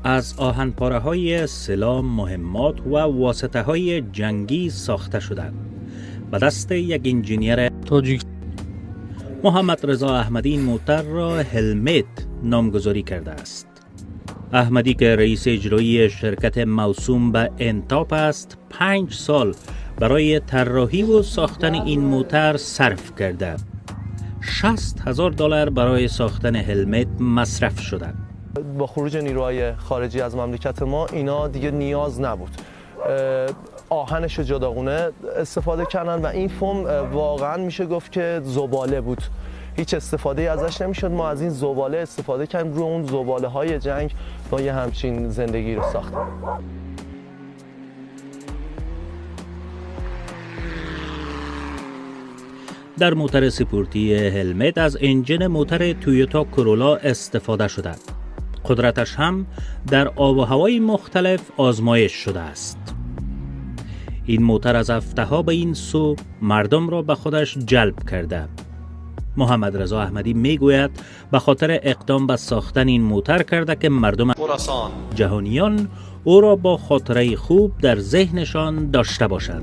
از آهنپاره های سلاح، مهمات و واسطه های جنگی ساخته شده به دست یک انجینیر تاجیک. محمد رضا احمدی این موتر را هلمت نامگذاری کرده است. احمدی که رئیس اجرایی شرکت موسوم به انتاپ است، 5 سال برای طراحی و ساختن این موتر صرف کرده. 60,000 دلار برای ساختن هلمت مصرف شده. با خروج نیروهای خارجی از مملکت ما، اینا دیگه نیاز نبود. آهنش جداگونه استفاده کردن و این فوم واقعا میشه گفت که زباله بود، هیچ استفاده ازش نمیشد. ما از این زباله استفاده کردیم، روی اون زباله های جنگ ما یه همچین زندگی رو ساختیم. در موتر سپورتی هلمت از انجن موتر تویوتا کرولا استفاده شده. قدرتش هم در آب و هوای مختلف آزمایش شده است. این موتر از هفته ها به این سو مردم را به خودش جلب کرده. محمد رضا احمدی میگوید به خاطر اقدام به ساختن این موتر کرده که مردم خراسان جهانیان او را با خاطره خوب در ذهنشان داشته باشند.